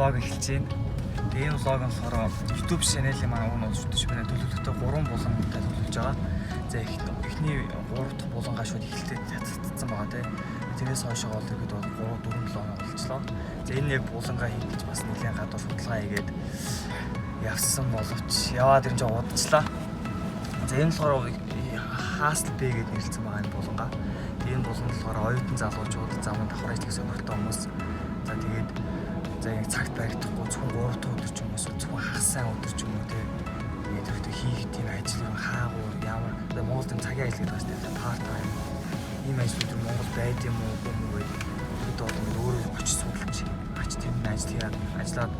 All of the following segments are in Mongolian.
vlog эхэлж байна. Тэгээ энэ vlog нь болохоор YouTube channel-ийн манай уг нь үзэж байна. Төлөвлөлтөй 3 булантай төлөвлөж байгаа. За эхний 3 дахь булангаа шууд эхэлтэй цацсан байгаа тий. Тэрнээс хойш бол ихэд бол 3 4 7 хоног болчлоо. За энэ яг булангаа хийж бас нэлээд гадуур судалгаа хийгээд явсан боловч яваад ирэн жоо удажлаа. За энэ болохоор Hustle Bay гэдээ нэрлэсэн байгаа энэ булангаа. Тэгээ энэ булан болохоор оюутан залуучууд замун давхар ажлыг сонирхолтой хүмүүс. За тэгээд за яг цагт баригдахгүй зөвхөн 3 дахь өдөр ч юм уу эсвэл зөвхөн хагас сайн өдөр ч юм уу тий. Тэгээд тэрхтээ хийх тийм ажил юм хаагуур ямар одоо Монголд юм цагийн ажил гэдэг байна шүү дээ. Part time ийм ажлууд юм Монгол байд юм уу үгүй юм уу гэдэг. Бид бол ингээд өөрөө очиж судалж ач тэнд ажил хийгээд ажиллаад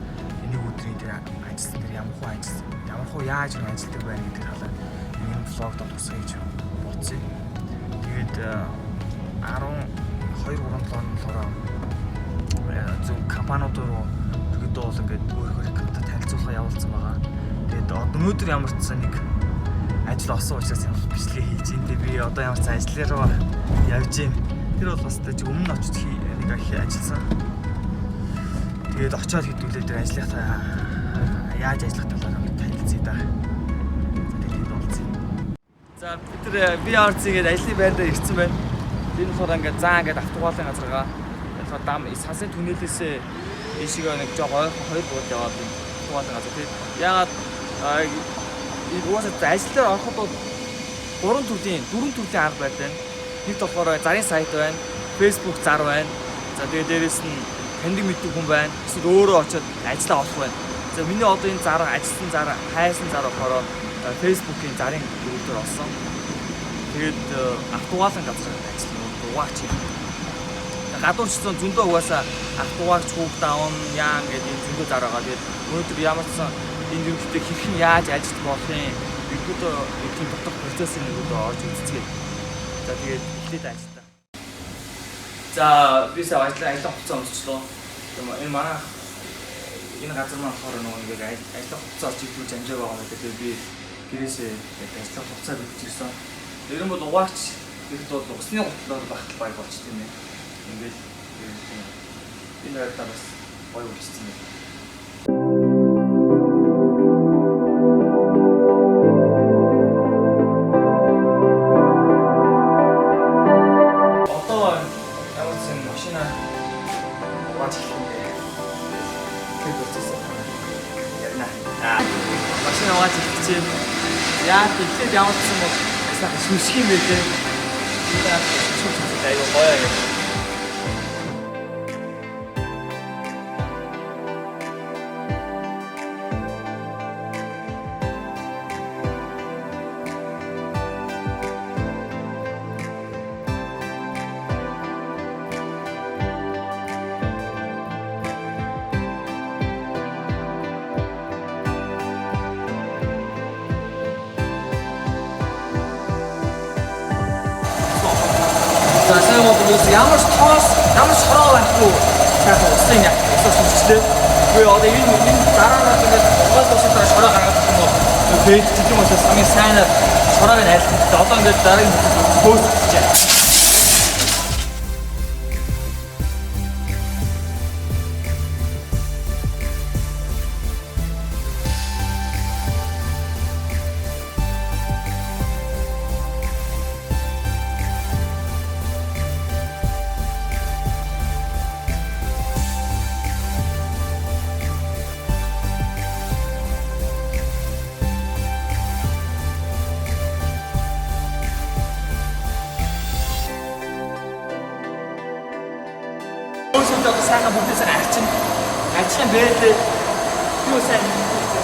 энийг өдрийн тэр ажилласан тэр ямар хуу ажилласан ямар хуу яаж юм ажилладаг байна гэдэг талаар энэ vlog д тусгая гэж бодсон. Тэгээд 12 3 7 он болохоор зөв компаниуд руу ерөөдөө бол ингээд өөрийнхөө рекрутер танилцуулга явуулсан байгаа. Тэгээд өнөөдөр ямар ч сан нэг ажил олсон учраас энэ бичлэгээ хийж ин. Тэгээ би одоо ямар ч сан ажил руу явж гин. Тэр бол бас тэг өмнө очиж нэг ажилласан. Тэгээд очиод хэдүүлээ тэр ажлынхаа яаж ажиллах талаар ингээд танилцъя да. За тэгээд тэнд уулзъя. За бид нар BRC гээд ажлын байр дээр ирсэн байна. Энэ болохоор ингээд заа ингээд автогаалын газар байгаа. Энэ болохоор дам сансын түнэлээсээ ийшээ нэг жоо ойрхон хоёр бууд яваад энэ автогаалын газар тий. Яагаад энэ угаасаа ажил дээр ороход бол гурван төрлийн, дөрвөн төрлийн арга барил байна. Нэгт болохоор зарын сайт байна, Facebook зар байна. За тэгээд дээрэс нь таньдаг мэддэг хүн байна. Эсвэл өөрөө очиод ажиллаа олох байна. За миний одоо энэ зар ажилласан зар, хайсан зар болохоор Facebook-ийн зарын групп дээр олсон. Тэгээд автогаалan газар ажиллана. Дугаарч юм. Гадуурчсан зөндөө угаасаа автогаагч хүүхд аавн яан гэдэг энэ зөндөө зар байгаа. Тэгээд өнөөдөр ямар ч сан энэ ерөнхийдөө хэрхэн яаж ажиллах болох юм ерөнхийдөө тийм доторх процессын нэгүүд орж үзцгээе. За тэгээд эхлээд ажиллаа. За би сая ажлын хувцас өмсчлөө. Энэ манай энэ газар маань болохоор нөгөө нэг ажлын хувцас олж идэвч амжааг байгаа юм байна. Тэгээд би гэрээсээ ажлын хувцас бэлдэж ирсэн. Ер нь бол угаач ихэд бол усны гутлаар багтал баг болчих тийм ээ. Ингээл энэ байдлаа бас гоё болчихсон юм. Одоо ямар ч юм машина угааж эхлэх юм бэ? Тэр процесс ярина. Машина угааж эхлэх чинь яа тэгэхээр ямар ч юм бол сайхан сүсэх юм бэ те. Энэ сүсэх аюу гоё юм. За сайн бол юус ямар ч тоос ямар ч хороо байхгүй сайхан усын яг усаа сүсчлээ. Үгүй одоо энэ дараа нь ингээд угаал дуусах дараа шороо гаргаад ирэх юм уу? Бэд чиг юм учраас хамгийн сайнаар шороог нь айлтдаг. Одоо ингээд дараагийн процесс хөөсөж байна. Өөрсдөө одоо сайхан бүгдээ сайхан арчин. Арчих юм бэлээ. Юу сайн хийх вэ?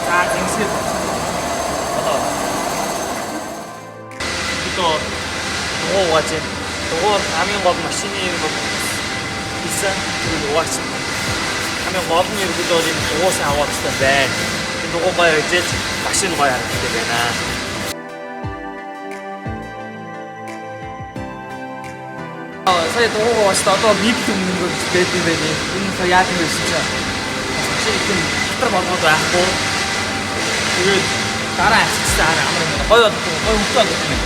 За зинсгээ болчихсон. Одоо одоо дугуй угааж байна. Дугуй хамгийн гол машины юм бол хийсэн. Тэр угаач. Хамгийн гол нь ерөөдөө бол энэ дугуй сайн авах хэрэгтэй байна. Энэ дугуй гоё хожиж машин гоё харагддаг байна. Сая дугуй угааж одоо мибл өмнө гэж байд юм байна. Энэ сая яад юм бэ гэсэн чинь машин их юм хатар болгоод байхгүй. Тэгээд дараа авчихсан амар юм байна. Гоё болдог, гоё хөвгтэй болдог юм байна.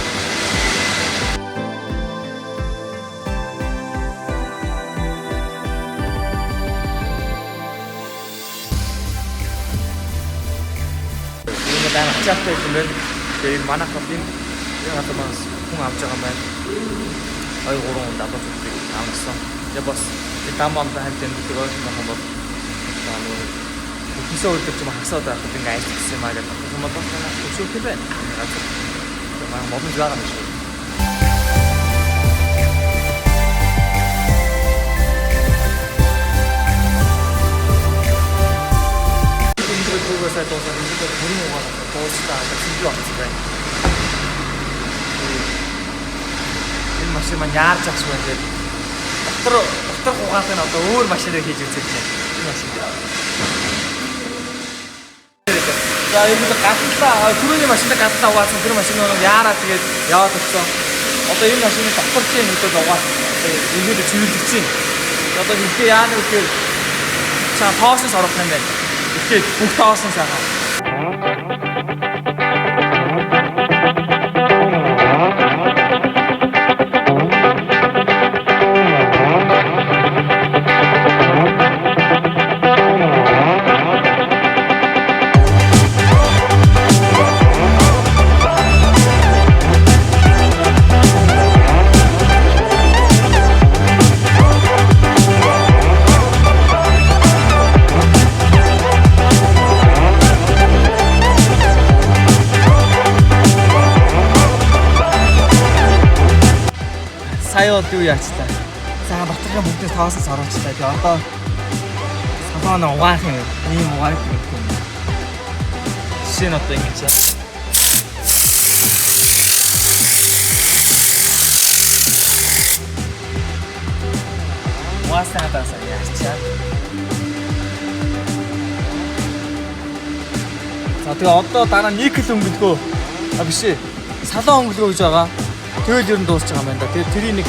Ачаатай юм байна. Тэгээ энэ манайх бол энэ газар манаас хүн авч байгаа юм байна. 2 3 хүн залуучуудыг авсан. Тэгээ бас дам амтай хамт амьддаг ойрхон байх бол одоо нөгөө хөтөнсөө өдөр ч юм хагасаад байхад ингээ ажил гэсэн юм аа гэдэг. Юм бол манайх төвшөөх юм байна. Энэ газар. Тэгээ манай боломж байгаа юм шиг. Өнөөдөр түүгээ сая дуусаад өнөөдөр бүрэн угаан дууслаа. Цэмбий болсон байна. Энэ машин маань яарч ах шиг байна тэгээд дотор угаалгыг нь одоо өөр машинаар хийж үзэж байна. Энэ машин дээр. За энэ гадлаа түрүүний машиныг гадлаа угаасан тэр машин нь яараа тэгээд яваад өгсөн. Одоо энэ машины дотор чинь хэдүүд угаасан. Одоо ингээд цэвэрлэж чинь. Одоо ихтэй яана гэхээр чаа тоосноос оруулах юм байна. Ихтэй бүх тоосон сайхан. Сая бол юу яачлаа. За доторхын бүгдээс тоосоос оруулчлаа. Тэгээ одоо салон угаах юм. Ийм угаах юм. Жишээ нь одоо ингэж яа. Угаасаа хатаасаа яачаа. За тэгээ одоо дараа никел өнгөлгөө. А биш ээ. Салон өнгөлгөө гэж байгаа. Тэгэл ер нь дуусч байгаа юм байна да. Тэгээ тэрийг нэг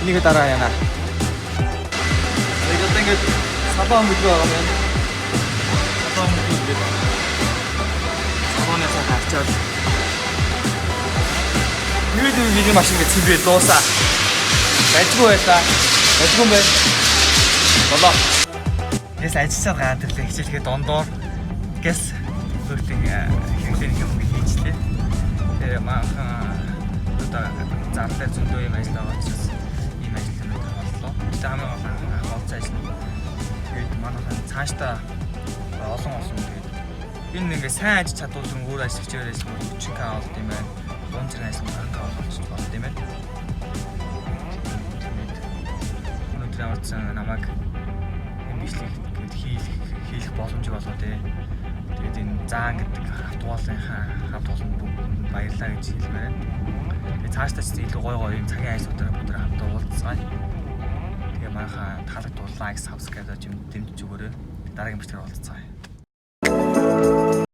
энийг дараа яана. Тэгээд одоо ингээд салон өнгөлгөө байгаа юм байна. Салон өнгөлгөө ингээд салонаас харчаад тэгээд энэ машин ингээд цэмбээ дуусаа. Гажгүй байлаа. Гажгүй юм байна. Болоо. Тэс ажилласаар гараад ирлээ. Хичээлгээ дондоор гэс өөртөө хэрэглээний юм хийчлээ. Тэгээ манхан одоо зарлаа зөндөө юм ажил байгаа учраас ийм ажил юм боллоо. Тэгээ хамгийн гол нь олцсон ажил нь. Тэгээд манайхан цаашдаа олон олон тэгээд энэ ингээ сайн ажиж чадвал өөр ажил хичээл ажил 40к олд юм байна. Дунд зэрэг ажил 20к олж болд юм байна. Тэгээд өнөөдөр ямарчсан намайг энэ бичлэг гээд хийх боломжийг олгоо тий. Тэгээд энэ заан гэдэг автоолынхаа хамт олон бүгдэнд баярлалаа гэж хэлмээр байна. Тэгээд цаашдаа ч илүү гоё гоё юм цагийн ажлуудаараа бүгд хамтаа уулзцгаая. Тэгээ манайхаа таалагдвал лайк, subscribe дэмжиж өгөөрэй. Дараагийн бичлэгээр уулзцгаая.